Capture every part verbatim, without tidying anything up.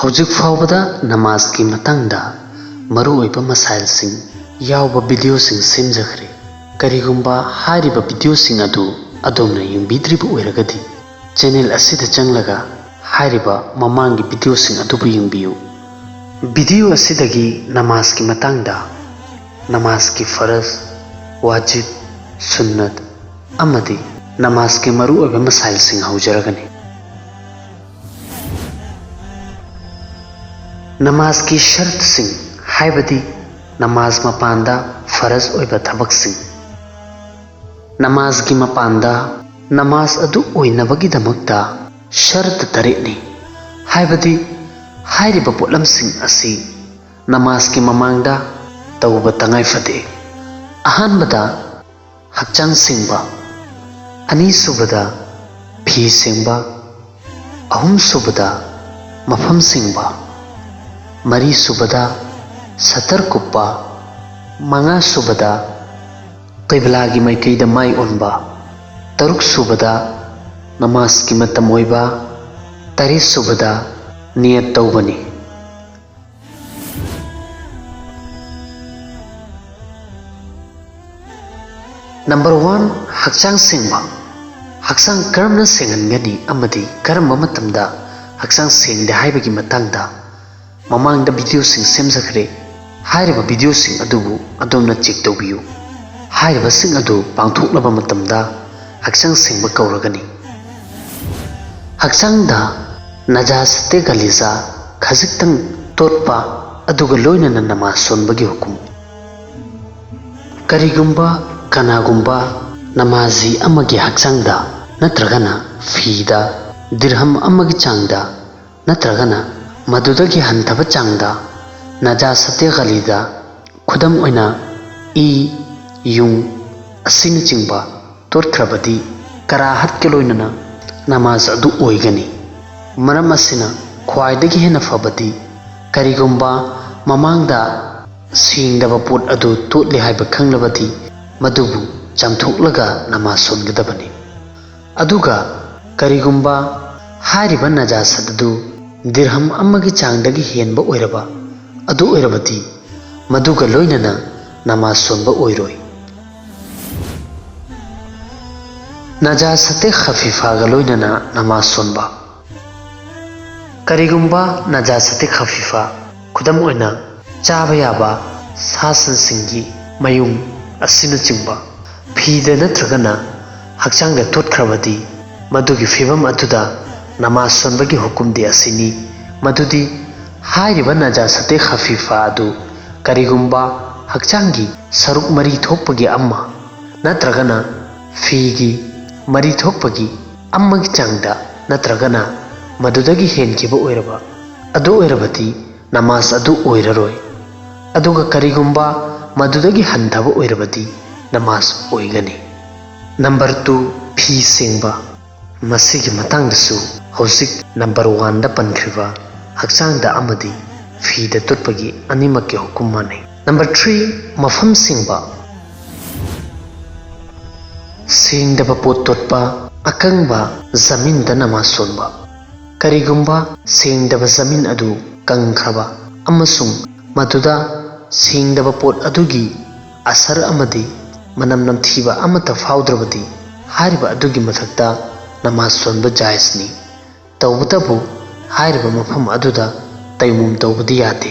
ꯍꯧꯖꯤꯛ ꯐꯥꯎꯕꯗ ꯅꯃꯥꯖꯀꯤ ꯃꯇꯥꯡꯗ ꯃꯔꯨꯑꯣꯏꯕ ꯃꯁꯥꯏꯜꯁꯤꯡ ꯌꯥꯎꯕ ꯚꯤꯗꯤꯑꯣꯁꯤꯡ ꯁꯦꯝꯖꯈ꯭ꯔꯦ꯫ ꯀꯔꯤꯒꯨꯝꯕ ꯍꯥꯏꯔꯤꯕ ꯚꯤꯗꯤꯑꯣꯁꯤꯡ ꯑꯗꯨ ꯑꯗꯣꯝꯅ ꯌꯦꯡꯕꯤꯗ꯭ꯔꯤꯕ ꯑꯣꯏꯔꯒꯗꯤ, ꯆꯦꯅꯦꯜ ꯑꯁꯤꯗ ꯆꯪꯂꯒ ꯍꯥꯏꯔꯤꯕ ꯃꯃꯥꯡꯒꯤ ꯚꯤꯗꯤꯑꯣꯁꯤꯡ ꯑꯗꯨꯕꯨ ꯌꯦꯡꯕꯤꯌꯨ꯫ ꯚꯤꯗꯤꯑꯣ ꯑꯁꯤꯗꯒꯤ ꯅꯃꯥꯖꯀꯤ ꯃꯇꯥꯡꯗ, ꯅꯃꯥꯖꯀꯤ ꯐꯔꯖ, ꯋꯥꯖꯤꯕ, ꯁꯨꯟꯅꯠ ꯑꯃꯗꯤ ꯅꯃꯥꯖꯀꯤ ꯃꯔꯨꯑꯣꯏꯕ ꯃꯁꯥꯏꯜꯁꯤꯡ ꯍꯧꯖꯔꯒꯅꯤ꯫ ꯅꯃꯥꯖꯀꯤ ꯁꯔꯠꯁꯤꯡ, ꯍꯥꯏꯕꯗꯤ ꯅꯃꯥꯖ ꯃꯄꯥꯟꯗ ꯐꯔꯖ ꯑꯣꯏꯕ ꯊꯕꯛꯁꯤꯡ꯫ ꯅꯃꯥꯖꯒꯤ ꯃꯄꯥꯟꯗ ꯅꯃꯥꯖ ꯑꯗꯨ ꯑꯣꯏꯅꯕꯒꯤꯗꯃꯛꯇ ꯁꯔꯠ ꯇꯔꯦꯠꯅꯤ, ꯍꯥꯏꯕꯗꯤ ꯍꯥꯏꯔꯤꯕ ꯄꯣꯠꯂꯝꯁꯤꯡ ꯑꯁꯤ ꯅꯃꯥꯖꯒꯤ ꯃꯃꯥꯡꯗ ꯇꯧꯕ ꯇꯉꯥꯏ ꯐꯗꯦ꯫ ꯑꯍꯥꯟꯕꯗ, ꯍꯛꯆꯥꯡ ꯁꯦꯡꯕ꯫ ꯑꯅꯤꯁꯨꯕꯗ, ꯐꯤ ꯁꯦꯡꯕ꯫ ꯑꯍꯨꯝꯁꯨꯕꯗ, ꯃꯐꯝ ꯁꯦꯡꯕ꯫ ꯃꯔꯤꯁꯨꯕꯗ, ꯁꯇꯔ ꯀꯨꯞꯄ꯫ ꯃꯉꯥꯁꯨꯕꯗ, ꯀꯤꯕꯂꯥꯒꯤ ꯃꯥꯏꯀꯩꯗ ꯃꯥꯏ ꯑꯣꯟꯕ꯫ ꯇꯔꯨꯛꯁꯨꯕꯗ, ꯅꯃꯥꯖꯀꯤ ꯃꯇꯝ ꯑꯣꯏꯕ꯫ ꯇꯔꯦꯠꯁꯨꯕꯗ, ꯅꯤꯌꯠ ꯇꯧꯕꯅꯤ꯫ ꯅꯝꯕꯔ ꯋꯥꯟ, ꯍꯛꯆꯥꯡ ꯁꯦꯡꯕ꯫ ꯍꯛꯆꯥꯡ ꯀꯔꯝꯅ ꯁꯦꯡꯍꯟꯒꯅꯤ ꯑꯃꯗꯤ ꯀꯔꯝꯕ ꯃꯇꯝꯗ ꯍꯛꯆꯥꯡ ꯁꯦꯡꯗꯦ ꯍꯥꯏꯕꯒꯤ ꯃꯇꯥꯡꯗ ꯃꯃꯥꯡꯗ ꯚꯤꯗꯤꯑꯣꯁꯤꯡ ꯁꯦꯝꯖꯈ꯭ꯔꯦ꯫ ꯍꯥꯏꯔꯤꯕ ꯚꯤꯗꯤꯑꯣꯁꯤꯡ ꯑꯗꯨꯕꯨ ꯑꯗꯣꯝꯅ ꯆꯦꯛ ꯇꯧꯕꯤꯌꯨ꯫ ꯍꯥꯏꯔꯤꯕꯁꯤꯡ ꯑꯗꯨ ꯄꯥꯡꯊꯣꯛꯂꯕ ꯃꯇꯝꯗ ꯍꯛꯆꯥꯡ ꯁꯦꯡꯕ ꯀꯧꯔꯒꯅꯤ꯫ ꯍꯛꯆꯥꯡꯗ ꯅꯖꯥꯁꯥꯇꯦ ꯒꯥꯂꯤꯖꯥ ꯈꯖꯤꯛꯇꯪ ꯇꯣꯠꯄ ꯑꯗꯨꯒ ꯂꯣꯏꯅꯅ ꯅꯃꯥꯖ ꯁꯣꯟꯕꯒꯤ ꯍꯨꯀꯨꯝ꯫ ꯀꯔꯤꯒꯨꯝꯕ ꯀꯅꯥꯒꯨꯝꯕ ꯅꯃꯥꯖꯤ ꯑꯃꯒꯤ ꯍꯛꯆꯥꯡꯗ ꯅꯠꯇ꯭ꯔꯒꯅ ꯐꯤꯗ ꯗꯤꯔꯍꯝ ꯑꯃꯒꯤ ꯆꯥꯡꯗ ꯅꯠꯇ꯭ꯔꯒꯅ ꯃꯗꯨꯗꯒꯤ ꯍꯟꯊꯕ ꯆꯥꯡꯗ ꯅꯖꯥꯁꯥꯇꯦ ꯒꯥꯂꯤꯖꯥ, ꯈꯨꯗꯝ ꯑꯣꯏꯅ ꯏ, ꯌꯨꯡ ꯑꯁꯤꯅꯆꯤꯡꯕ ꯇꯣꯠꯈ꯭ꯔꯕꯗꯤ ꯀꯔꯥꯍꯠꯀ ꯂꯣꯏꯅꯅ ꯅꯃꯥꯖ ꯑꯗꯨ ꯑꯣꯏꯒꯅꯤ꯫ ꯃꯔꯝ ꯑꯁꯤꯅ ꯈ꯭ꯋꯥꯏꯗꯒꯤ ꯍꯦꯟꯅ ꯐꯕꯗꯤ ꯀꯔꯤꯒꯨꯝꯕ ꯃꯃꯥꯡꯗ ꯁꯦꯡꯗꯕ ꯄꯣꯠ ꯑꯗꯨ ꯇꯣꯠꯂꯦ ꯍꯥꯏꯕ ꯈꯪꯂꯕꯗꯤ ꯃꯗꯨꯕꯨ ꯆꯥꯝꯊꯣꯛꯂꯒ ꯅꯃꯥꯖ ꯁꯣꯟꯒꯗꯕꯅꯤ꯫ ꯑꯗꯨꯒ ꯀꯔꯤꯒꯨꯝꯕ ꯍꯥꯏꯔꯤꯕ ꯅꯖꯥꯁꯠ ꯑꯗꯨ ꯗꯤꯔꯍꯝ ꯑꯃꯒꯤ ꯆꯥꯡꯗꯒꯤ ꯍꯦꯟꯕ ꯑꯣꯏꯔꯕ, ꯑꯗꯨ ꯑꯣꯏꯔꯕꯗꯤ ꯃꯗꯨꯒ ꯂꯣꯏꯅꯅ ꯅꯃꯥꯖ ꯁꯣꯟꯕ ꯑꯣꯏꯔꯣꯏ꯫ ꯅꯖꯥꯁꯥꯇꯦ ꯈꯐꯤꯐꯥꯒ ꯂꯣꯏꯅꯅ ꯅꯃꯥꯖ ꯁꯣꯟꯕ꯫ ꯀꯔꯤꯒꯨꯝꯕ ꯅꯖꯥꯁꯥꯇꯦ ꯈꯐꯤꯐꯥ, ꯈꯨꯗꯝ ꯑꯣꯏꯅ ꯆꯥꯕ ꯌꯥꯕ ꯁꯥ ꯁꯟꯁꯤꯡꯒꯤ ꯃꯌꯨꯡ ꯑꯁꯤꯅꯆꯤꯡꯕ ꯐꯤꯗ ꯅꯠꯇ꯭ꯔꯒꯅ ꯍꯛꯆꯥꯡꯗ ꯇꯣꯠꯈ꯭ꯔꯕꯗꯤ, ꯃꯗꯨꯒꯤ ꯐꯤꯕꯝ ꯑꯗꯨꯗ ꯅꯃꯥꯖ ꯁꯣꯟꯕꯒꯤ ꯍꯨꯀꯨꯝꯗꯤ ꯑꯁꯤꯅꯤ, ꯃꯗꯨꯗꯤ ꯍꯥꯏꯔꯤꯕ ꯅꯖꯥꯁꯥꯇꯦ ꯈꯐꯤꯐꯥ ꯑꯗꯨ ꯀꯔꯤꯒꯨꯝꯕ ꯍꯛꯆꯥꯡꯒꯤ ꯁꯔꯨꯛ ꯃꯔꯤ ꯊꯣꯛꯄꯒꯤ ꯑꯃ ꯅꯠꯇ꯭ꯔꯒꯅ ꯐꯤꯒꯤ ꯃꯔꯤ ꯊꯣꯛꯄꯒꯤ ꯑꯃꯒꯤ ꯆꯥꯡꯗ ꯅꯠꯇ꯭ꯔꯒꯅ ꯃꯗꯨꯗꯒꯤ ꯍꯦꯟꯈꯤꯕ ꯑꯣꯏꯔꯕ, ꯑꯗꯨ ꯑꯣꯏꯔꯕꯗꯤ ꯅꯃꯥꯖ ꯑꯗꯨ ꯑꯣꯏꯔꯔꯣꯏ꯫ ꯑꯗꯨꯒ ꯀꯔꯤꯒꯨꯝꯕ ꯃꯗꯨꯗꯒꯤ ꯍꯟꯊꯕ ꯑꯣꯏꯔꯕꯗꯤ ꯅꯃꯥꯖ ꯑꯣꯏꯒꯅꯤ꯫ ꯅꯝꯕꯔ ꯇꯨ, ꯐꯤ ꯁꯦꯡꯕ꯫ ꯃꯁꯤꯒꯤ ꯃꯇꯥꯡꯗꯁꯨ ꯍꯧꯖꯤꯛ ꯅꯝꯕꯔ ꯋꯥꯟꯗ ꯄꯟꯈ꯭ꯔꯤꯕ ꯍꯛꯆꯥꯡꯗ ꯑꯃꯗꯤ ꯐꯤꯗ ꯇꯨꯠꯄꯒꯤ ꯑꯅꯤꯃꯛꯀꯤ ꯍꯨꯀꯨꯝ ꯃꯥꯟꯅꯩ꯫ ꯅꯝꯕꯔ ꯊ꯭ꯔꯤ, ꯃꯐꯝ ꯁꯦꯡꯕ꯫ ꯁꯦꯡꯗꯕ ꯄꯣꯠ ꯇꯣꯠꯄ, ꯑꯀꯪꯕ ꯖꯃꯤꯟꯗ ꯅꯃꯥꯖ ꯁꯣꯟꯕ꯫ ꯀꯔꯤꯒꯨꯝꯕ ꯁꯦꯡꯗꯕ ꯖꯃꯤꯟ ꯑꯗꯨ ꯀꯪꯈ꯭ꯔꯕ ꯑꯃꯁꯨꯡ ꯃꯗꯨꯗ ꯁꯦꯡꯗꯕ ꯄꯣꯠ ꯑꯗꯨꯒꯤ ꯑꯁꯔ ꯑꯃꯗꯤ ꯃꯅꯝ ꯅꯝꯊꯤꯕ ꯑꯃꯠꯇ ꯐꯥꯎꯗ꯭ꯔꯕꯗꯤ, ꯍꯥꯏꯔꯤꯕ ꯑꯗꯨꯒꯤ ꯃꯊꯛꯇ ꯅꯃꯥꯖ ꯁꯣꯟꯕ ꯖꯥꯏꯖꯅꯤ꯫ ꯇꯧꯕꯇꯕꯨ ꯍꯥꯏꯔꯤꯕ ꯃꯐꯝ ꯑꯗꯨꯗ ꯇꯩꯃꯨꯝ ꯇꯧꯕꯗꯤ ꯌꯥꯗꯦ꯫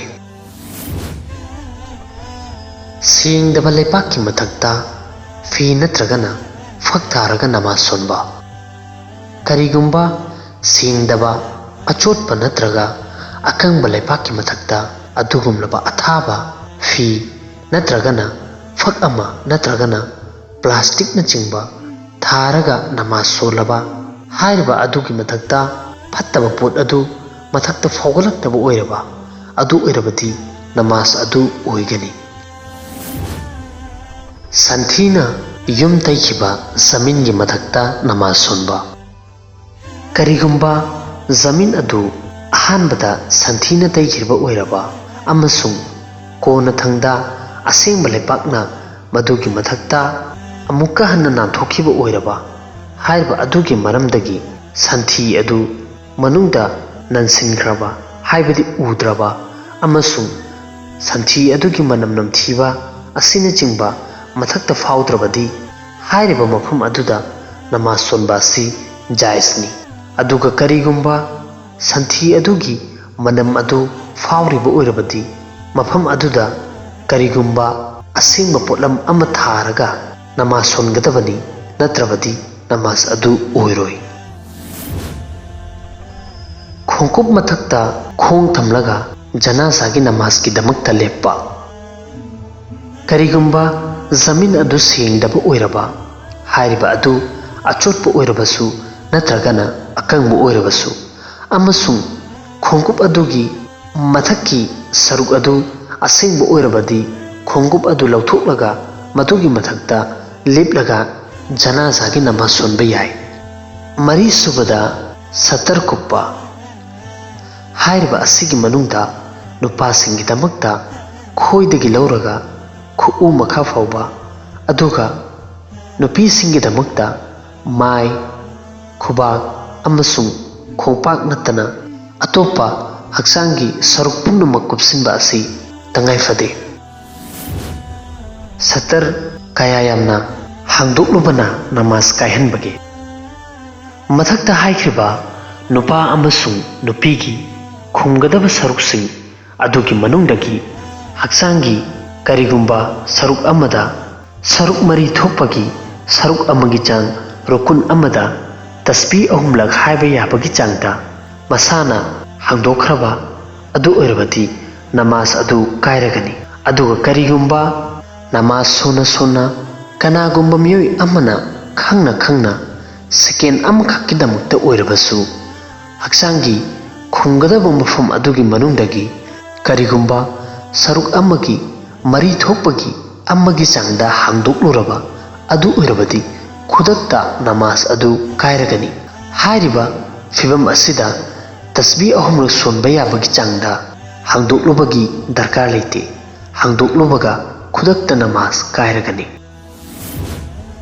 ꯁꯦꯡꯗꯕ ꯂꯩꯄꯥꯛꯀꯤ ꯃꯊꯛꯇ ꯐꯤ ꯅꯠꯇ꯭ꯔꯒꯅ ꯐꯛ ꯊꯥꯔꯒ ꯅꯃꯥꯖ ꯁꯣꯟꯕ꯫ ꯀꯔꯤꯒꯨꯝꯕ ꯁꯦꯡꯗꯕ, ꯑꯆꯣꯠꯄ ꯅꯠꯇ꯭ꯔꯒ ꯑꯀꯪꯕ ꯂꯩꯄꯥꯛꯀꯤ ꯃꯊꯛꯇ ꯑꯗꯨꯒꯨꯝꯂꯕ ꯑꯊꯥꯕ ꯐꯤ ꯅꯠꯇ꯭ꯔꯒꯅ ꯐꯛ ꯑꯃ ꯅꯠꯇ꯭ꯔꯒꯅ ꯄ꯭ꯂꯥꯁꯇꯤꯛꯅꯆꯤꯡꯕ ꯊꯥꯔꯒ ꯅꯃꯥꯖ ꯁꯣꯜꯂꯕ, ꯍꯥꯏꯔꯤꯕ ꯑꯗꯨꯒꯤ ꯃꯊꯛꯇ ꯐꯠꯇꯕ ꯄꯣꯠ ꯑꯗꯨ ꯃꯊꯛꯇ ꯐꯥꯎꯒꯠꯂꯛꯇꯕ ꯑꯣꯏꯔꯕ, ꯑꯗꯨ ꯑꯣꯏꯔꯕꯗꯤ ꯅꯃꯥꯖ ꯑꯗꯨ ꯑꯣꯏꯒꯅꯤ꯫ ꯁꯟꯊꯤꯅ ꯌꯨꯝ ꯇꯩꯈꯤꯕ ꯖꯃꯤꯟꯒꯤ ꯃꯊꯛꯇ ꯅꯃꯥꯖ ꯁꯣꯟꯕ꯫ ꯀꯔꯤꯒꯨꯝꯕ ꯖꯃꯤꯟ ꯑꯗꯨ ꯑꯍꯥꯟꯕꯗ ꯁꯟꯊꯤꯅ ꯇꯩꯈꯤꯕ ꯑꯣꯏꯔꯕ ꯑꯃꯁꯨꯡ ꯀꯣꯟꯅꯊꯪꯗ ꯑꯁꯦꯡꯕ ꯂꯩꯄꯥꯛꯅ ꯃꯗꯨꯒꯤ ꯃꯊꯛꯇ ꯑꯃꯨꯛꯀ ꯍꯟꯅ ꯅꯥꯟꯊꯣꯛꯈꯤꯕ ꯑꯣꯏꯔꯕ, ꯍꯥꯏꯔꯤꯕ ꯑꯗꯨꯒꯤ ꯃꯔꯝꯗꯒꯤ ꯁꯟꯊꯤ ꯑꯗꯨ ꯃꯅꯨꯡꯗ ꯅꯟꯁꯤꯟꯈ꯭ꯔꯕ, ꯍꯥꯏꯕꯗꯤ ꯎꯗ꯭ꯔꯕ, ꯑꯃꯁꯨꯡ ꯁꯟꯊꯤ ꯑꯗꯨꯒꯤ ꯃꯅꯝ ꯅꯝꯊꯤꯕ ꯑꯁꯤꯅꯆꯤꯡꯕ ꯃꯊꯛꯇ ꯐꯥꯎꯗ꯭ꯔꯕꯗꯤ, ꯍꯥꯏꯔꯤꯕ ꯃꯐꯝ ꯑꯗꯨꯗ ꯅꯃꯥꯖ ꯁꯣꯟꯕ ꯑꯁꯤ ꯖꯥꯏꯖꯅꯤ꯫ ꯑꯗꯨꯒ ꯀꯔꯤꯒꯨꯝꯕ ꯁꯟꯊꯤ ꯑꯗꯨꯒꯤ ꯃꯅꯝ ꯑꯗꯨ ꯐꯥꯎꯔꯤꯕ ꯑꯣꯏꯔꯕꯗꯤ, ꯃꯐꯝ ꯑꯗꯨꯗ ꯀꯔꯤꯒꯨꯝꯕ ꯑꯁꯦꯡꯕ ꯄꯣꯠꯂꯝ ꯑꯃ ꯊꯥꯔꯒ ꯅꯃꯥꯖ ꯁꯣꯟꯒꯗꯕꯅꯤ, ꯅꯠꯇ꯭ꯔꯕꯗꯤ ꯅꯃꯥꯖ ꯑꯗꯨ ꯑꯣꯏꯔꯣꯏ꯫ ꯈꯣꯡꯀꯨꯞ ꯃꯊꯛꯇ ꯈꯣꯡ ꯊꯝꯂꯒ ꯖꯅꯥꯖꯥꯒꯤ ꯅꯃꯥꯖꯀꯤꯗꯃꯛꯇ ꯂꯦꯞꯄ꯫ ꯀꯔꯤꯒꯨꯝꯕ ꯖꯃꯤꯟ ꯑꯗꯨ ꯁꯦꯡꯗꯕ ꯑꯣꯏꯔꯕ, ꯍꯥꯏꯔꯤꯕ ꯑꯗꯨ ꯑꯆꯣꯠꯄ ꯑꯣꯏꯔꯕꯁꯨ ꯅꯠꯇ꯭ꯔꯒꯅ ꯑꯀꯪꯕ ꯑꯣꯏꯔꯕꯁꯨ, ꯑꯃꯁꯨꯡ ꯈꯣꯡꯀꯨꯞ ꯑꯗꯨꯒꯤ ꯃꯊꯛꯀꯤ ꯁꯔꯨꯛ ꯑꯗꯨ ꯑꯁꯦꯡꯕ ꯑꯣꯏꯔꯕꯗꯤ, ꯈꯣꯡꯎꯞ ꯑꯗꯨ ꯂꯧꯊꯣꯛꯂꯒ ꯃꯗꯨꯒꯤ ꯃꯊꯛꯇ ꯂꯦꯞꯂꯒ ꯖꯅꯥꯖꯥꯒꯤ ꯅꯃꯥꯖ ꯁꯣꯟꯕ ꯌꯥꯏ꯫ ꯃꯔꯤꯁꯨꯕꯗ, ꯁꯇꯔ ꯀꯨꯞꯄ꯫ ꯍꯥꯏꯔꯤꯕ ꯑꯁꯤꯒꯤ ꯃꯅꯨꯡꯗ ꯅꯨꯄꯥꯁꯤꯡꯒꯤꯗꯃꯛꯇ ꯈꯣꯏꯗꯒꯤ ꯂꯧꯔꯒ ꯈꯨꯎ ꯃꯈꯥ ꯐꯥꯎꯕ, ꯑꯗꯨꯒ ꯅꯨꯄꯤꯁꯤꯡꯒꯤꯗꯃꯛꯇ ꯃꯥꯏ, ꯈꯨꯕꯥꯛ ꯑꯃꯁꯨꯡ ꯈꯣꯡꯄꯥꯛ ꯅꯠꯇꯅ ꯑꯇꯣꯞꯄ ꯍꯛꯆꯥꯡꯒꯤ ꯁꯔꯨꯛ ꯄꯨꯝꯅꯃꯛ ꯀꯨꯞꯁꯤꯟꯕ ꯑꯁꯤ ꯇꯉꯥꯏ ꯐꯗꯦ꯫ ꯁꯇꯔ ꯀꯌꯥ ꯌꯥꯝꯅ ꯍꯥꯡꯗꯣꯛꯂꯨꯕꯅ ꯅꯃꯥꯖ ꯀꯥꯏꯍꯟꯕꯒꯦ? ꯃꯊꯛꯇ ꯍꯥꯏꯈ꯭ꯔꯤꯕ ꯅꯨꯄꯥ ꯑꯃꯁꯨꯡ ꯅꯨꯄꯤꯒꯤ ꯈꯨꯝꯒꯗꯕ ꯁꯔꯨꯛꯁꯤꯡ ꯑꯗꯨꯒꯤ ꯃꯅꯨꯡꯗꯒꯤ ꯍꯛꯆꯥꯡꯒꯤ ꯀꯔꯤꯒꯨꯝꯕ ꯁꯔꯨꯛ ꯑꯃꯗ ꯁꯔꯨꯛ ꯃꯔꯤ ꯊꯣꯛꯄꯒꯤ ꯁꯔꯨꯛ ꯑꯃꯒꯤ ꯆꯥꯡ ꯔꯨꯀꯨꯟ ꯑꯃꯗ ꯇꯁꯕꯤ ꯑꯍꯨꯝꯂꯛ ꯍꯥꯏꯕ ꯌꯥꯕꯒꯤ ꯆꯥꯡꯗ ꯃꯁꯥꯅ ꯍꯥꯡꯗꯣꯛꯈ꯭ꯔꯕ ꯑꯗꯨ ꯑꯣꯏꯔꯕꯗꯤ ꯅꯃꯥꯖ ꯑꯗꯨ ꯀꯥꯏꯔꯒꯅꯤ꯫ ꯑꯗꯨꯒ ꯀꯔꯤꯒꯨꯝꯕ ꯅꯃꯥꯖ ꯁꯣꯟꯅ ꯁꯣꯟꯅ ꯀꯅꯥꯒꯨꯝꯕ ꯃꯤꯑꯣꯏ ꯑꯃꯅ ꯈꯪꯅ ꯈꯪꯅ ꯁꯦꯀꯦꯟ ꯑꯃꯈꯛꯀꯤꯗꯃꯛꯇ ꯑꯣꯏꯔꯕꯁꯨ ꯍꯛꯆꯥꯡꯒꯤ ꯈꯨꯝꯒꯗꯕ ꯃꯐꯝ ꯑꯗꯨꯒꯤ ꯃꯅꯨꯡꯗꯒꯤ ꯀꯔꯤꯒꯨꯝꯕ ꯁꯔꯨꯛ ꯑꯃꯒꯤ ꯃꯔꯤ ꯊꯣꯛꯄꯒꯤ ꯑꯃꯒꯤ ꯆꯥꯡꯗ ꯍꯥꯡꯗꯣꯛꯂꯨꯔꯕ ꯑꯗꯨ ꯑꯣꯏꯔꯕꯗꯤ ꯈꯨꯗꯛꯇ ꯅꯃꯥꯖ ꯑꯗꯨ ꯀꯥꯏꯔꯒꯅꯤ꯫ ꯍꯥꯏꯔꯤꯕ ꯐꯤꯚꯝ ꯑꯁꯤꯗ ꯇꯁꯕꯤ ꯑꯍꯨꯝꯂꯛ ꯁꯣꯟꯕ ꯌꯥꯕꯒꯤ ꯆꯥꯡꯗ ꯍꯥꯡꯗꯣꯛꯂꯨꯕꯒꯤ ꯗꯔꯀꯥꯔ ꯂꯩꯇꯦ꯫ ꯍꯥꯡꯗꯣꯛꯂꯨꯕꯒ ꯈꯨꯗꯛꯇ ꯅꯃꯥꯖ ꯀꯥꯏꯔꯒꯅꯤ꯫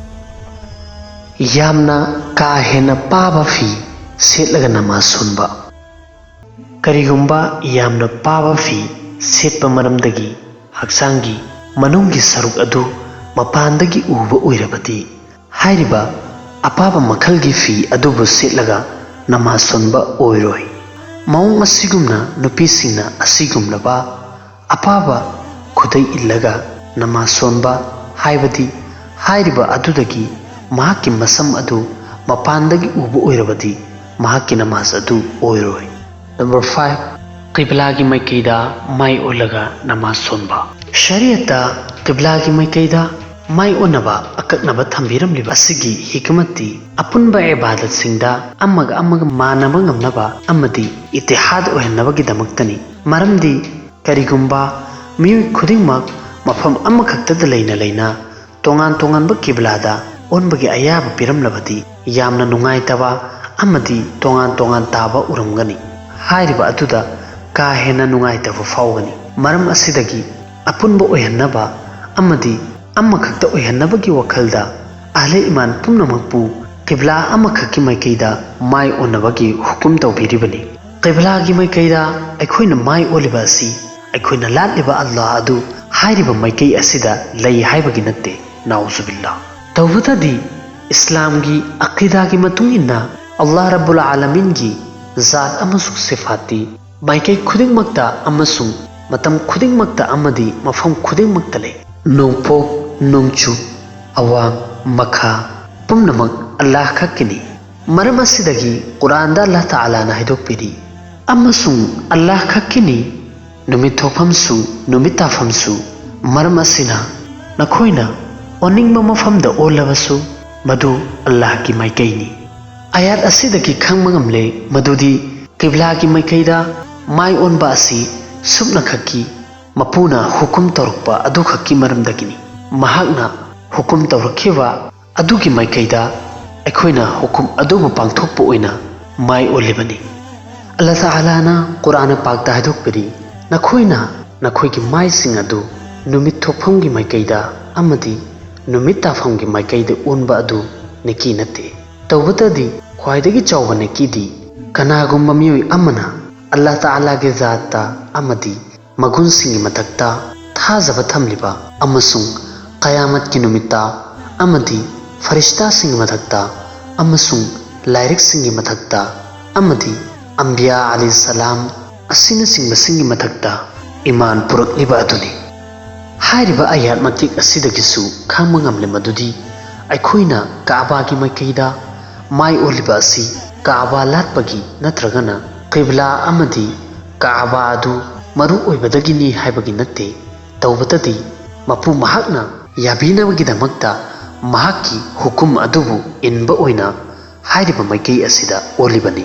ꯌꯥꯝꯅ ꯀꯥ ꯍꯦꯟꯅ ꯄꯥꯕ ꯐꯤ ꯁꯦꯠꯂꯒ ꯅꯃꯥꯖ ꯁꯣꯟꯕ꯫ ꯀꯔꯤꯒꯨꯝꯕ ꯌꯥꯝꯅ ꯄꯥꯕ ꯐꯤ ꯁꯦꯠꯄ ꯃꯔꯝꯗꯒꯤ ꯍꯛꯆꯥꯡꯒꯤ ꯃꯅꯨꯡꯒꯤ ꯁꯔꯨꯛ ꯑꯗꯨ ꯃꯄꯥꯟꯗꯒꯤ ꯎꯕ ꯑꯣꯏꯔꯕꯗꯤ, ꯍꯥꯏꯔꯤꯕ ꯑꯄꯥꯕ ꯃꯈꯜꯒꯤ ꯐꯤ ꯑꯗꯨꯕꯨ ꯁꯦꯠꯂꯒ ꯅꯃꯥꯖ ꯁꯣꯟꯕ ꯑꯣꯏꯔꯣꯏ꯫ ꯃꯑꯣꯡ ꯑꯁꯤꯒꯨꯝꯅ ꯅꯨꯄꯤꯁꯤꯡꯅ ꯑꯁꯤꯒꯨꯝꯂꯕ ꯑꯄꯥꯕ ꯈꯨꯗꯩ ꯏꯜꯂꯒ ꯅꯃꯥꯖ ꯁꯣꯟꯕ, ꯍꯥꯏꯕꯗꯤ ꯍꯥꯏꯔꯤꯕ ꯑꯗꯨꯗꯒꯤ ꯃꯍꯥꯛꯀꯤ ꯃꯁꯝ ꯑꯗꯨ ꯃꯄꯥꯟꯗꯒꯤ ꯎꯕ ꯑꯣꯏꯔꯕꯗꯤ, ꯃꯍꯥꯛꯀꯤ ꯅꯃꯥꯖ ꯑꯗꯨ ꯑꯣꯏꯔꯣꯏ꯫ Number five, ꯀꯤꯕ꯭ꯂꯥꯒꯤ ꯃꯥꯏꯀꯩꯗ ꯃꯥꯏ ꯑꯣꯜꯂꯒ ꯅꯃꯥꯖ ꯁꯣꯟꯕ꯫ ꯁꯔꯤꯌꯠꯇ ꯀꯤꯕ꯭ꯂꯥꯒꯤ ꯃꯥꯏꯀꯩꯗ ꯃꯥꯏ ꯑꯣꯟꯅꯕ ꯑꯀꯛꯅꯕ ꯊꯝꯕꯤꯔꯝꯂꯤꯕ ꯑꯁꯤꯒꯤ ꯍꯤꯀꯃꯠꯇꯤ ꯑꯄꯨꯟꯕ ꯏꯕꯥꯗꯠꯁꯤꯡꯗ ꯑꯃꯒ ꯑꯃꯒ ꯃꯥꯟꯅꯕ ꯉꯝꯅꯕ ꯑꯃꯗꯤ ꯏꯇꯤꯍꯥꯗ ꯑꯣꯏꯍꯟꯅꯕꯒꯤꯗꯃꯛꯇꯅꯤ꯫ ꯃꯔꯝꯗꯤ ꯀꯔꯤꯒꯨꯝꯕ ꯃꯤꯑꯣꯏ ꯈꯨꯗꯤꯡꯃꯛ ꯃꯐꯝ ꯑꯃꯈꯛꯇꯗ ꯂꯩꯅ ꯂꯩꯅ ꯇꯣꯉꯥꯟ ꯇꯣꯉꯥꯟꯕ ꯀꯤꯕ꯭ꯂꯥꯗ ꯑꯣꯟꯕꯒꯤ ꯑꯌꯥꯕ ꯄꯤꯔꯝꯂꯕꯗꯤ, ꯌꯥꯝꯅ ꯅꯨꯡꯉꯥꯏꯇꯕ ꯑꯃꯗꯤ ꯇꯣꯉꯥꯟ ꯇꯣꯉꯥꯟ ꯇꯥꯕ ꯎꯔꯝꯒꯅꯤ꯫ ꯍꯥꯏꯔꯤꯕ ꯑꯗꯨꯗ ꯀꯥ ꯍꯦꯟꯅ ꯅꯨꯡꯉꯥꯏꯇꯕ ꯐꯥꯎꯒꯅꯤ꯫ ꯃꯔꯝ ꯑꯁꯤꯗꯒꯤ ꯑꯄꯨꯟꯕ ꯑꯣꯏꯍꯟꯅꯕ ꯑꯃꯗꯤ ꯑꯃꯈꯛꯇ ꯑꯣꯏꯍꯟꯅꯕꯒꯤ ꯋꯥꯈꯜꯗ ꯑꯍꯂꯦ ꯏꯃꯥꯟ ꯄꯨꯝꯅꯃꯛꯄꯨ ꯀꯤꯕ꯭ꯂꯥ ꯑꯃꯈꯛꯀꯤ ꯃꯥꯏꯀꯩꯗ ꯃꯥꯏ ꯑꯣꯟꯅꯕꯒꯤ ꯍꯨꯀꯨꯝ ꯇꯧꯕꯤꯔꯤꯕꯅꯤ꯫ ꯀꯤꯕ꯭ꯂꯥꯒꯤ ꯃꯥꯏꯀꯩꯗ ꯑꯩꯈꯣꯏꯅ ꯃꯥꯏ ꯑꯣꯜꯂꯤꯕ ꯑꯁꯤ ꯑꯩꯈꯣꯏꯅ ꯂꯥꯠꯂꯤꯕ ꯑꯜꯂꯥꯍ ꯑꯗꯨ ꯍꯥꯏꯔꯤꯕ ꯃꯥꯏꯀꯩ ꯑꯁꯤꯗ ꯂꯩ ꯍꯥꯏꯕꯒꯤ ꯅꯠꯇꯦ, ꯅꯥꯎꯖꯨꯕꯤꯜꯂꯥ꯫ ꯇꯧꯕꯇꯗꯤ ꯏꯁꯂꯥꯝꯒꯤ ꯑꯀꯤꯗꯥꯒꯤ ꯃꯇꯨꯡ ꯏꯟꯅ ꯑꯜꯂꯥꯍ ꯔꯕꯨꯜ ꯑꯥꯂꯃꯤꯟꯒꯤ ꯖꯥꯠ ꯑꯃꯁꯨꯡ ꯁꯤꯐꯥꯠꯇꯤ ꯃꯥꯏꯀꯩ ꯈꯨꯗꯤꯡꯃꯛꯇ ꯑꯃꯁꯨꯡ ꯃꯇꯝ ꯈꯨꯗꯤꯡꯃꯛꯇ ꯑꯃꯗꯤ ꯃꯐꯝ ꯈꯨꯗꯤꯡꯃꯛꯇ ꯂꯩ꯫ ꯅꯣꯡꯄꯣꯛ, ꯅꯣꯡꯆꯨꯞ, ꯑꯋꯥꯡ, ꯃꯈꯥ ꯄꯨꯝꯅꯃꯛ ꯑꯜꯂꯥꯍ ꯈꯛꯀꯤꯅꯤ꯫ ꯃꯔꯝ ꯑꯁꯤꯗꯒꯤ ꯀꯨꯔꯥꯟꯗ ꯑꯜꯂꯥꯍ ꯇꯥꯂꯥꯅ ꯍꯥꯏꯗꯣꯛꯄꯤꯔꯤ, "ꯑꯃꯁꯨꯡ ꯑꯜꯂꯥꯍ ꯈꯛꯀꯤꯅꯤ ꯅꯨꯃꯤꯠ ꯊꯣꯛꯐꯝꯁꯨ ꯅꯨꯃꯤꯠ ꯇꯥꯐꯝꯁꯨ꯫ ꯃꯔꯝ ꯑꯁꯤꯅ ꯅꯈꯣꯏꯅ ꯑꯣꯟꯅꯤꯡꯕ ꯃꯐꯝꯗ ꯑꯣꯜꯂꯕꯁꯨ, ꯃꯗꯨ ꯑꯜꯂꯥꯍꯒꯤ ꯃꯥꯏꯀꯩꯅꯤ"꯫ ꯑꯌꯥꯠ ꯑꯁꯤꯗꯒꯤ ꯈꯪꯕ ꯉꯝꯂꯦ ꯃꯗꯨꯗꯤ ꯀꯤꯕ꯭ꯂꯥꯒꯤ ꯃꯥꯏꯀꯩꯗ ꯃꯥꯏ ꯑꯣꯟꯕ ꯑꯁꯤ ꯁꯨꯞꯅꯈꯛꯀꯤ ꯃꯄꯨꯅ ꯍꯨꯀꯨꯝ ꯇꯧꯔꯛꯄ ꯑꯗꯨꯈꯛꯀꯤ ꯃꯔꯝꯗꯒꯤꯅꯤ꯫ ꯃꯍꯥꯛꯅ ꯍꯨꯀꯨꯝ ꯇꯧꯔꯛꯈꯤꯕ ꯑꯗꯨꯒꯤ ꯃꯥꯏꯀꯩꯗ ꯑꯩꯈꯣꯏꯅ ꯍꯨꯀꯨꯝ ꯑꯗꯨꯕꯨ ꯄꯥꯡꯊꯣꯛꯄ ꯑꯣꯏꯅ ꯃꯥꯏ ꯑꯣꯜꯂꯤꯕꯅꯤ꯫ ꯑꯜꯂꯥꯍ ꯇꯥꯂꯥꯅ ꯀꯨꯔꯥꯟ ꯄꯥꯛꯇ ꯍꯥꯏꯗꯣꯛꯄꯤꯔꯤ, "ꯅꯈꯣꯏꯅ ꯅꯈꯣꯏꯒꯤ ꯃꯥꯏꯁꯤꯡ ꯑꯗꯨ ꯅꯨꯃꯤꯠ ꯊꯣꯛꯐꯝꯒꯤ ꯃꯥꯏꯀꯩꯗ ꯑꯃꯗꯤ ꯅꯨꯃꯤꯠ ꯇꯥꯐꯝꯒꯤ ꯃꯥꯏꯀꯩꯗ ꯑꯣꯟꯕ ꯑꯗꯨ ꯅꯦꯀꯤ ꯅꯠꯇꯦ꯫ ꯇꯧꯕꯇꯗꯤ ꯈ꯭ꯋꯥꯏꯗꯒꯤ ꯆꯥꯎꯕ ꯅꯦꯀꯤꯗꯤ ꯀꯅꯥꯒꯨꯝꯕ ꯃꯤꯑꯣꯏ ꯑꯃꯅ ꯑꯜꯂꯥ ꯇꯥꯂꯥꯒꯤ ꯖꯥꯠꯇ ꯑꯃꯗꯤ ꯃꯒꯨꯟꯁꯤꯡꯒꯤ ꯃꯊꯛꯇ ꯊꯥꯖꯕ ꯊꯝꯂꯤꯕ ꯑꯃꯁꯨꯡ ꯀꯌꯥꯃꯠꯀꯤ ꯅꯨꯃꯤꯠꯇ ꯑꯃꯗꯤ ꯐꯔꯤꯁꯇꯥꯁꯤꯡꯒꯤ ꯃꯊꯛꯇ ꯑꯃꯁꯨꯡ ꯂꯥꯏꯔꯤꯛꯁꯤꯡꯒꯤ ꯃꯊꯛꯇ ꯑꯃꯗꯤ ꯑꯝꯕꯤꯌꯥ ꯑꯂꯤ ꯁꯂꯥꯝ ꯑꯁꯤꯅꯆꯤꯡꯕꯁꯤꯡꯒꯤ ꯃꯊꯛꯇ ꯏꯃꯥꯟ ꯄꯨꯔꯛꯂꯤꯕ ꯑꯗꯨꯅꯤ꯫ ꯍꯥꯏꯔꯤꯕ ꯑꯌꯥꯠ ꯃꯇꯤꯛ ꯑꯁꯤꯗꯒꯤꯁꯨ ꯈꯪꯕ ꯉꯝꯂꯦ ꯃꯗꯨꯗꯤ ꯑꯩꯈꯣꯏꯅ ꯀꯥꯕꯥꯒꯤ ꯃꯥꯏꯀꯩꯗ ꯃꯥꯏ ꯑꯣꯜꯂꯤꯕ ꯑꯁꯤ ꯀꯥꯕꯥ ꯂꯥꯠꯄꯒꯤ ꯅꯠꯇ꯭ꯔꯒꯅ ꯀꯤꯕ꯭ꯂꯥ ꯑꯃꯗꯤ ꯀꯥꯕꯥ ꯑꯗꯨ ꯃꯔꯨ ꯑꯣꯏꯕꯗꯒꯤꯅꯤ ꯍꯥꯏꯕꯒꯤ ꯅꯠꯇꯦ꯫ ꯇꯧꯕꯇꯗꯤ ꯃꯄꯨ ꯃꯍꯥꯛꯅ ꯌꯥꯕꯤꯅꯕꯒꯤꯗꯃꯛꯇ ꯃꯍꯥꯛꯀꯤ ꯍꯨꯀꯨꯝ ꯑꯗꯨꯕꯨ ꯏꯟꯕ ꯑꯣꯏꯅ ꯍꯥꯏꯔꯤꯕ ꯃꯥꯏꯀꯩ ꯑꯁꯤꯗ ꯑꯣꯜꯂꯤꯕꯅꯤ꯫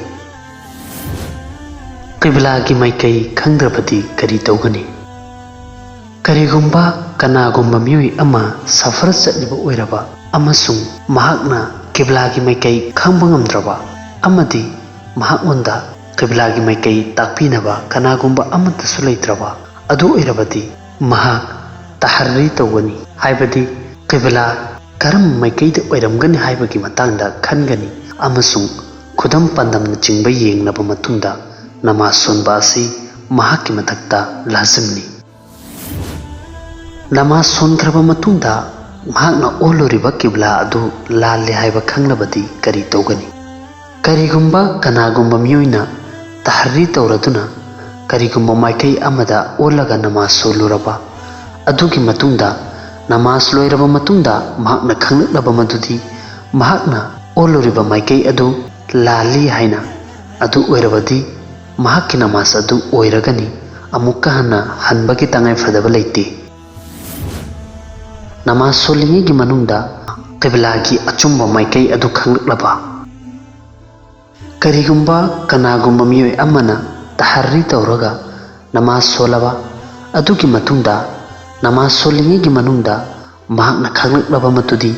ꯀꯤꯕ꯭ꯂꯥꯒꯤ ꯃꯥꯏꯀꯩ ꯈꯪꯗ꯭ꯔꯕꯗꯤ ꯀꯔꯤ ꯇꯧꯒꯅꯤ? ꯀꯔꯤꯒꯨꯝꯕ ꯀꯅꯥꯒꯨꯝꯕ ꯃꯤꯑꯣꯏ ꯑꯃ ꯁꯐꯔ ꯆꯠꯂꯤꯕ ꯑꯣꯏꯔꯕ ꯑꯃꯁꯨꯡ ꯃꯍꯥꯛꯅ ꯀꯤꯕ꯭ꯂꯥꯒꯤ ꯃꯥꯏꯀꯩ ꯈꯪꯕ ꯉꯝꯗ꯭ꯔꯕ ꯑꯃꯗꯤ ꯃꯍꯥꯛꯉꯣꯟꯗ ꯀꯤꯕ꯭ꯂꯥꯒꯤ ꯃꯥꯏꯀꯩ ꯇꯥꯛꯄꯤꯅꯕ ꯀꯅꯥꯒꯨꯝꯕ ꯑꯃꯠꯇꯁꯨ ꯂꯩꯇ꯭ꯔꯕ ꯑꯗꯨ ꯑꯣꯏꯔꯕꯗꯤ ꯃꯍꯥꯛ ꯇꯍꯔꯔꯤ ꯇꯧꯒꯅꯤ, ꯍꯥꯏꯕꯗꯤ ꯀꯤꯕ꯭ꯂꯥ ꯀꯔꯝꯕ ꯃꯥꯏꯀꯩꯗ ꯑꯣꯏꯔꯝꯒꯅꯤ ꯍꯥꯏꯕꯒꯤ ꯃꯇꯥꯡꯗ ꯈꯟꯒꯅꯤ ꯑꯃꯁꯨꯡ ꯈꯨꯗꯝ ꯄꯥꯟꯗꯝꯅꯆꯤꯡꯕ ꯌꯦꯡꯂꯕ ꯃꯇꯨꯡꯗ ꯅꯃꯥꯖ ꯁꯣꯟꯕ ꯑꯁꯤ ꯃꯍꯥꯛꯀꯤ ꯃꯊꯛꯇ ꯂꯥꯖꯤꯝꯅꯤ꯫ ꯅꯃꯥꯖ ꯁꯣꯟꯈ꯭ꯔꯕ ꯃꯇꯨꯡꯗ ꯃꯍꯥꯛꯅ ꯑꯣꯜꯂꯨꯔꯤꯕ ꯀꯤꯕ꯭ꯂꯥ ꯑꯗꯨ ꯂꯥꯜꯂꯦ ꯍꯥꯏꯕ ꯈꯪꯂꯕꯗꯤ ꯀꯔꯤ ꯇꯧꯒꯅꯤ? ꯀꯔꯤꯒꯨꯝꯕ ꯀꯅꯥꯒꯨꯝꯕ ꯃꯤꯑꯣꯏꯅ ꯇꯍꯔꯔꯤ ꯇꯧꯔꯗꯨꯅ ꯀꯔꯤꯒꯨꯝꯕ ꯃꯥꯏꯀꯩ ꯑꯃꯗ ꯑꯣꯜꯂꯒ ꯅꯃꯥꯖ ꯁꯣꯜꯂꯨꯔꯕ ꯑꯗꯨꯒꯤ ꯃꯇꯨꯡꯗ, ꯅꯃꯥꯖ ꯂꯣꯏꯔꯕ ꯃꯇꯨꯡꯗ ꯃꯍꯥꯛꯅ ꯈꯪꯂꯛꯂꯕ ꯃꯗꯨꯗꯤ ꯃꯍꯥꯛꯅ ꯑꯣꯜꯂꯨꯔꯤꯕ ꯃꯥꯏꯀꯩ ꯑꯗꯨ ꯂꯥꯜꯂꯤ ꯍꯥꯏꯅ, ꯑꯗꯨ ꯑꯣꯏꯔꯕꯗꯤ ꯃꯍꯥꯛꯀꯤ ꯅꯃꯥꯖ ꯑꯗꯨ ꯑꯣꯏꯔꯒꯅꯤ, ꯑꯃꯨꯛꯀ ꯍꯟꯅ ꯍꯟꯕꯒꯤ ꯇꯉꯥꯏ ꯐꯗꯕ ꯂꯩꯇꯦ꯫ ꯅꯃꯥꯖ ꯁꯣꯜꯂꯤꯉꯩꯒꯤ ꯃꯅꯨꯡꯗ ꯀꯤꯕ꯭ꯂꯥꯒꯤ ꯑꯆꯨꯝꯕ ꯃꯥꯏꯀꯩ ꯑꯗꯨ ꯈꯪꯂꯛꯂꯕ? ꯀꯔꯤꯒꯨꯝꯕ ꯀꯅꯥꯒꯨꯝꯕ ꯃꯤꯑꯣꯏ ꯑꯃꯅ ꯇꯍꯔꯔꯤ ꯇꯧꯔꯒ ꯅꯃꯥꯖ ꯁꯣꯜꯂꯕ ꯑꯗꯨꯒꯤ ꯃꯇꯨꯡꯗ, ꯅꯃꯥꯖ ꯁꯣꯜꯂꯤꯉꯩꯒꯤ ꯃꯅꯨꯡꯗ ꯃꯍꯥꯛꯅ ꯈꯪꯂꯛꯂꯕ ꯃꯗꯨꯗꯤ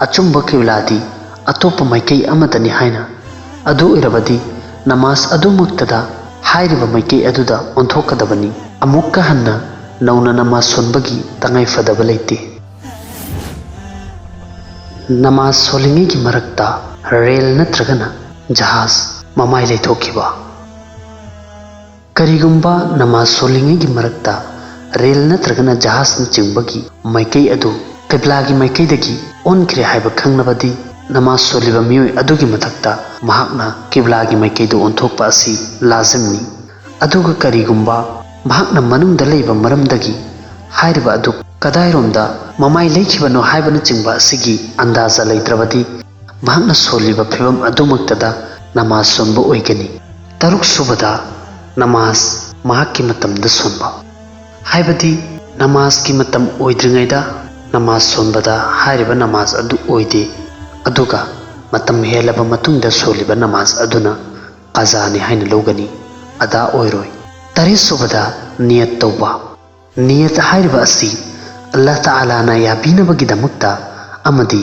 ꯑꯆꯨꯝꯕ ꯀꯤꯕ꯭ꯂꯥꯗꯤ ꯑꯇꯣꯞꯄ ꯃꯥꯏꯀꯩ ꯑꯃꯗꯅꯤ ꯍꯥꯏꯅ, ꯑꯗꯨ ꯑꯣꯏꯔꯕꯗꯤ ꯅꯃꯥꯖ ꯑꯗꯨꯃꯛꯇꯗ ꯍꯥꯏꯔꯤꯕ ꯃꯥꯏꯀꯩ ꯑꯗꯨꯗ ꯑꯣꯟꯊꯣꯛꯀꯗꯕꯅꯤ꯫ ꯑꯃꯨꯛꯀ ꯍꯟꯅ ꯅꯧꯅ ꯅꯃꯥꯖ ꯁꯣꯟꯕꯒꯤ ꯇꯉꯥꯏ ꯐꯗꯕ ꯂꯩꯇꯦ꯫ ꯅꯃꯥꯖ ꯁꯣꯜꯂꯤꯉꯩꯒꯤ ꯃꯔꯛꯇ ꯔꯦꯜ ꯅꯠꯇ꯭ꯔꯒꯅ ꯖꯍꯥꯖ ꯃꯃꯥꯏ ꯂꯩꯊꯣꯛꯈꯤꯕ꯫ ꯀꯔꯤꯒꯨꯝꯕ ꯅꯃꯥꯖ ꯁꯣꯜꯂꯤꯉꯩꯒꯤ ꯃꯔꯛꯇ ꯔꯦꯜ ꯅꯠꯇ꯭ꯔꯒꯅ ꯖꯍꯥꯖꯅꯆꯤꯡꯕꯒꯤ ꯃꯥꯏꯀꯩ ꯑꯗꯨ ꯀꯤꯕ꯭ꯂꯥꯒꯤ ꯃꯥꯏꯀꯩꯗꯒꯤ ꯑꯣꯟꯈ꯭ꯔꯦ ꯍꯥꯏꯕ ꯈꯪꯂꯕꯗꯤ, ꯅꯃꯥꯖ ꯁꯣꯜꯂꯤꯕ ꯃꯤꯑꯣꯏ ꯑꯗꯨꯒꯤ ꯃꯊꯛꯇ ꯃꯍꯥꯛꯅ ꯀꯤꯕ꯭ꯂꯥꯒꯤ ꯃꯥꯏꯀꯩꯗ ꯑꯣꯟꯊꯣꯛꯄ ꯑꯁꯤ ꯂꯥꯖꯤꯝꯅꯤ꯫ ꯑꯗꯨꯒ ꯀꯔꯤꯒꯨꯝꯕ ꯃꯍꯥꯛꯅ ꯃꯅꯨꯡꯗ ꯂꯩꯕ ꯃꯔꯝꯗꯒꯤ ꯍꯥꯏꯔꯤꯕ ꯑꯗꯨ ꯀꯗꯥꯏꯔꯣꯝꯗ ꯃꯃꯥꯏ ꯂꯩꯈꯤꯕꯅꯣ ꯍꯥꯏꯕꯅꯆꯤꯡꯕ ꯑꯁꯤꯒꯤ ꯑꯟꯗꯥꯖ ꯂꯩꯇ꯭ꯔꯕꯗꯤ, ꯃꯍꯥꯛꯅ ꯁꯣꯜꯂꯤꯕ ꯐꯤꯕꯝ ꯑꯗꯨꯃꯛꯇꯗ ꯅꯃꯥꯖ ꯁꯣꯟꯕ ꯑꯣꯏꯒꯅꯤ꯫ ꯇꯔꯨꯛ ꯁꯨꯕꯗ, ꯅꯃꯥꯖ ꯃꯍꯥꯛꯀꯤ ꯃꯇꯝꯗ ꯁꯣꯟꯕ, ꯍꯥꯏꯕꯗꯤ ꯅꯃꯥꯖꯀꯤ ꯃꯇꯝ ꯑꯣꯏꯗ꯭ꯔꯤꯉꯩꯗ ꯅꯃꯥꯖ ꯁꯣꯟꯕꯗ ꯍꯥꯏꯔꯤꯕ ꯅꯃꯥꯖ ꯑꯗꯨ ꯑꯣꯏꯗꯦ, ꯑꯗꯨꯒ ꯃꯇꯝ ꯍꯦꯜꯂꯕ ꯃꯇꯨꯡꯗ ꯁꯣꯜꯂꯤꯕ ꯅꯃꯥꯖ ꯑꯗꯨꯅ ꯀꯖꯥꯅꯤ ꯍꯥꯏꯅ ꯂꯧꯒꯅꯤ, ꯑꯗꯥ ꯑꯣꯏꯔꯣꯏ꯫ ꯇꯔꯦꯠ ꯁꯨꯕꯗ, ꯅꯤꯌꯠ ꯇꯧꯕ꯫ ꯅꯤꯌꯠ ꯍꯥꯏꯔꯤꯕ ꯑꯁꯤ ꯑꯜꯂꯥꯍ ꯇꯥꯂꯥꯅ ꯌꯥꯕꯤꯅꯕꯒꯤꯗꯃꯛꯇ ꯑꯃꯗꯤ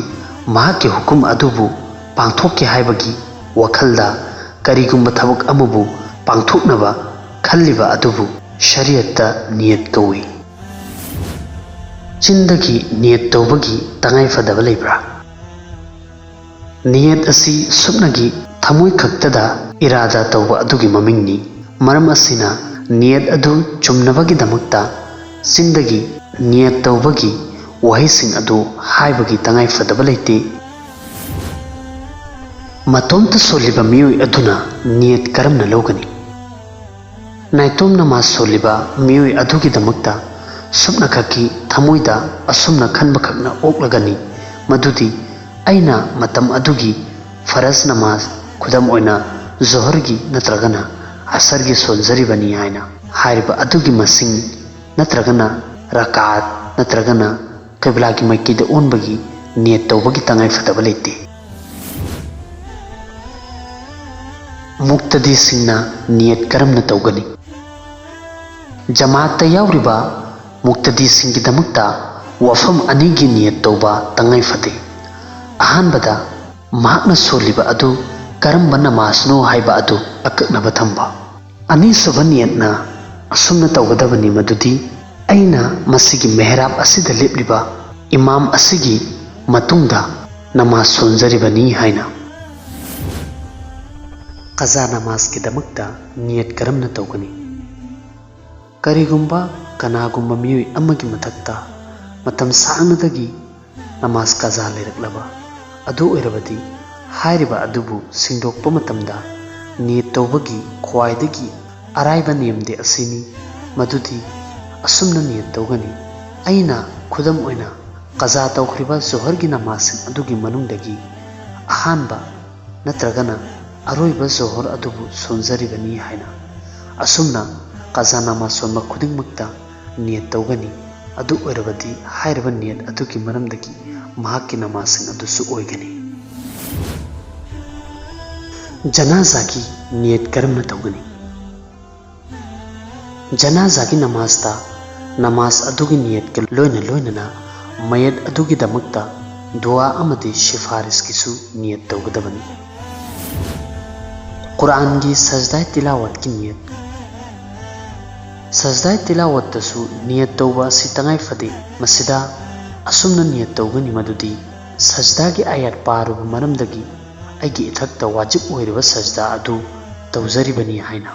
ꯃꯍꯥꯛꯀꯤ ꯍꯨꯀꯨꯝ ꯑꯗꯨꯕꯨ ꯄꯥꯡꯊꯣꯛꯀꯦ ꯍꯥꯏꯕꯒꯤ ꯋꯥꯈꯜꯗ ꯀꯔꯤꯒꯨꯝꯕ ꯊꯕꯛ ꯑꯃꯕꯨ ꯄꯥꯡꯊꯣꯛꯅꯕ ꯈꯜꯂꯤꯕ ꯑꯗꯨꯕꯨ ꯁꯔꯤꯌꯠꯇ ꯅꯤꯌꯠ ꯀꯧꯏ꯫ ꯆꯤꯟꯗꯒꯤ ꯅꯤꯌꯠ ꯇꯧꯕꯒꯤ ꯇꯉꯥꯏꯐꯗꯕ ꯂꯩꯕ꯭ꯔꯥ? ꯅꯤꯌꯠ ꯑꯁꯤ ꯁꯨꯞꯅꯒꯤ ꯊꯃꯣꯏ ꯈꯛꯇꯗ ꯏꯔꯥꯗꯥ ꯇꯧꯕ ꯑꯗꯨꯒꯤ ꯃꯃꯤꯡꯅꯤ꯫ ꯃꯔꯝ ꯑꯁꯤꯅ, ꯅꯤꯌꯠ ꯑꯗꯨ ꯆꯨꯝꯅꯕꯒꯤꯗꯃꯛꯇ ꯆꯤꯟꯗꯒꯤ ꯅꯤꯌꯠ ꯇꯧꯕꯒꯤ ꯋꯥꯍꯩꯁꯤꯡ ꯑꯗꯨ ꯍꯥꯏꯕꯒꯤ ꯇꯉꯥꯏꯐꯗꯕ ꯂꯩꯇꯦ꯫ ꯃꯇꯣꯝꯇ ꯁꯣꯜꯂꯤꯕ ꯃꯤꯑꯣꯏ ꯑꯗꯨꯅ ꯅꯤꯌꯠ ꯀꯔꯝꯅ ꯂꯧꯒꯅꯤ? ꯅꯥꯏꯇꯣꯝ ꯅꯃꯥꯖ ꯁꯣꯜꯂꯤꯕ ꯃꯤꯑꯣꯏ ꯑꯗꯨꯒꯤꯗꯃꯛꯇ ꯁꯨꯞꯅꯈꯛꯀꯤ ꯊꯃꯣꯏꯗ ꯑꯁꯨꯝꯅ ꯈꯟꯕꯈꯛꯅ ꯑꯣꯛꯂꯒꯅꯤ, ꯃꯗꯨꯗꯤ ꯑꯩꯅ ꯃꯇꯝ ꯑꯗꯨꯒꯤ ꯐꯔꯖ ꯅꯃꯥꯖ, ꯈꯨꯗꯝ ꯑꯣꯏꯅ ꯖꯣꯍꯔꯒꯤ ꯅꯠꯇ꯭ꯔꯒꯅ ꯑꯁꯔꯒꯤ ꯁꯣꯟꯖꯔꯤꯕꯅꯤ ꯍꯥꯏꯅ꯫ ꯍꯥꯏꯔꯤꯕ ꯑꯗꯨꯒꯤ ꯃꯁꯤꯡ ꯅꯠꯇ꯭ꯔꯒꯅ ꯔꯀꯥꯠ ꯅꯠꯇ꯭ꯔꯒꯅ ꯀꯤꯕ꯭ꯂꯥꯒꯤ ꯃꯥꯏꯀꯩꯗ ꯑꯣꯟꯕꯒꯤ ꯅꯤꯌꯠ ꯇꯧꯕꯒꯤ ꯇꯉꯥꯏꯐꯗꯕ ꯂꯩꯇꯦ꯫ ꯃꯨꯛꯇꯗꯤꯁꯤꯡꯅ ꯅꯤꯌꯠ ꯀꯔꯝꯅ ꯇꯧꯒꯅꯤ? ꯖꯃꯥꯠꯇ ꯌꯥꯎꯔꯤꯕ ꯃꯨꯛꯇꯗꯤꯁꯤꯡꯒꯤꯗꯃꯛꯇ ꯋꯥꯐꯝ ꯑꯅꯤꯒꯤ ꯅꯤꯌꯠ ꯇꯧꯕ ꯇꯉꯥꯏ ꯐꯗꯦ꯫ ꯑꯍꯥꯟꯕꯗ, ꯃꯍꯥꯛꯅ ꯁꯣꯜꯂꯤꯕ ꯑꯗꯨ ꯀꯔꯝꯕ ꯅꯃꯥꯖꯅꯣ ꯍꯥꯏꯕ ꯑꯗꯨ ꯑꯀꯛꯅꯕ ꯊꯝꯕ꯫ ꯑꯅꯤꯁꯨꯕ ꯅꯤꯌꯠꯅ ꯑꯁꯨꯝꯅ ꯇꯧꯒꯗꯕꯅꯤ, ꯃꯗꯨꯗꯤ ꯑꯩꯅ ꯃꯁꯤꯒꯤ ꯃꯦꯍꯔꯥꯕ ꯑꯁꯤꯗ ꯂꯦꯞꯂꯤꯕ ꯏꯃꯥꯝ ꯑꯁꯤꯒꯤ ꯃꯇꯨꯡꯗ ꯅꯃꯥꯖ ꯁꯣꯟꯖꯔꯤꯕꯅꯤ ꯍꯥꯏꯅ꯫ ꯀꯖꯥ ꯅꯃꯥꯖꯀꯤꯗꯃꯛꯇ ꯅꯤꯌꯠ ꯀꯔꯝꯅ ꯇꯧꯒꯅꯤ? ꯀꯔꯤꯒꯨꯝꯕ ꯀꯅꯥꯒꯨꯝꯕ ꯃꯤꯑꯣꯏ ꯑꯃꯒꯤ ꯃꯊꯛꯇ ꯃꯇꯝ ꯁꯥꯡꯅꯗꯒꯤ ꯅꯃꯥꯖ ꯀꯖꯥ ꯂꯩꯔꯛꯂꯕ ꯑꯗꯨ ꯑꯣꯏꯔꯕꯗꯤ, ꯍꯥꯏꯔꯤꯕ ꯑꯗꯨꯕꯨ ꯁꯤꯡꯗꯣꯛꯄ ꯃꯇꯝꯗ ꯅꯤꯌꯠ ꯇꯧꯕꯒꯤ ꯈ꯭ꯋꯥꯏꯗꯒꯤ ꯑꯔꯥꯏꯕ ꯅꯤꯌꯝꯗꯤ ꯑꯁꯤꯅꯤ, ꯃꯗꯨꯗꯤ ꯑꯁꯨꯝꯅ ꯅꯤꯌꯠ ꯇꯧꯒꯅꯤ꯫ ꯑꯩꯅ ꯈꯨꯗꯝ ꯑꯣꯏꯅ ꯀꯖꯥ ꯇꯧꯈ꯭ꯔꯤꯕ ꯖꯣꯍꯔꯒꯤ ꯅꯃꯥꯖꯁꯤꯡ ꯑꯗꯨꯒꯤ ꯃꯅꯨꯡꯗꯒꯤ ꯑꯍꯥꯟꯕ ꯅꯠꯇ꯭ꯔꯒꯅ ꯑꯔꯣꯏꯕ ꯖꯣꯍꯔ ꯑꯗꯨꯕꯨ ꯁꯣꯟꯖꯔꯤꯕꯅꯤ ꯍꯥꯏꯅ꯫ ꯑꯁꯨꯝꯅ ꯀꯖꯥ ꯅꯃꯥꯖ ꯁꯣꯟꯕ ꯈꯨꯗꯤꯡꯃꯛꯇ ꯅꯤꯌꯠ ꯇꯧꯒꯅꯤ꯫ ꯑꯗꯨ ꯑꯣꯏꯔꯕꯗꯤ ꯍꯥꯏꯔꯤꯕ ꯅꯤꯌꯠ ꯑꯗꯨꯒꯤ ꯃꯔꯝꯗꯒꯤ ꯃꯍꯥꯛꯀꯤ ꯅꯃꯥꯖꯁꯤꯡ ꯑꯗꯨꯁꯨ ꯑꯣꯏꯒꯅꯤ꯫ ꯖꯅꯥꯖꯥꯒꯤ ꯅꯤꯌꯠ ꯀꯔꯝꯅ ꯇꯧꯒꯅꯤ? ꯖꯅꯥꯖꯥꯒꯤ ꯅꯃꯥꯖꯇ ꯅꯃꯥꯖ ꯑꯗꯨꯒꯤ ꯅꯤꯌꯠꯀ ꯂꯣꯏꯅ ꯂꯣꯏꯅꯅ ꯃꯌꯦꯠ ꯑꯗꯨꯒꯤꯗꯃꯛꯇ ꯗꯨꯋꯥ ꯑꯃꯗꯤ ꯁꯤꯐꯥꯔꯤꯁꯀꯤꯁꯨ ꯅꯤꯌꯠ ꯇꯧꯒꯗꯕꯅꯤ꯫ ꯀꯨꯔꯥꯟꯒꯤ ꯁꯖꯗꯥꯏ ꯇꯤꯂꯥꯋꯠꯀꯤ ꯅꯤꯌꯠ꯫ ꯁꯖꯗꯥꯏ ꯇꯤꯂꯥꯋꯠꯇꯁꯨ ꯅꯤꯌꯠ ꯇꯧꯕ ꯑꯁꯤ ꯇꯉꯥꯏ ꯐꯗꯦ꯫ ꯃꯁꯤꯗ ꯑꯁꯨꯝꯅ ꯅꯤꯌꯠ ꯇꯧꯒꯅꯤ, ꯃꯗꯨꯗꯤ ꯁꯖꯗꯥꯒꯤ ꯑꯥꯌꯥꯠ ꯄꯥꯔꯨꯕ ꯃꯔꯝꯗꯒꯤ ꯑꯩꯒꯤ ꯏꯊꯛꯇ ꯋꯥꯖꯤꯕ ꯑꯣꯏꯔꯤꯕ ꯁꯖꯗꯥ ꯑꯗꯨ ꯇꯧꯖꯔꯤꯕꯅꯤ ꯍꯥꯏꯅ꯫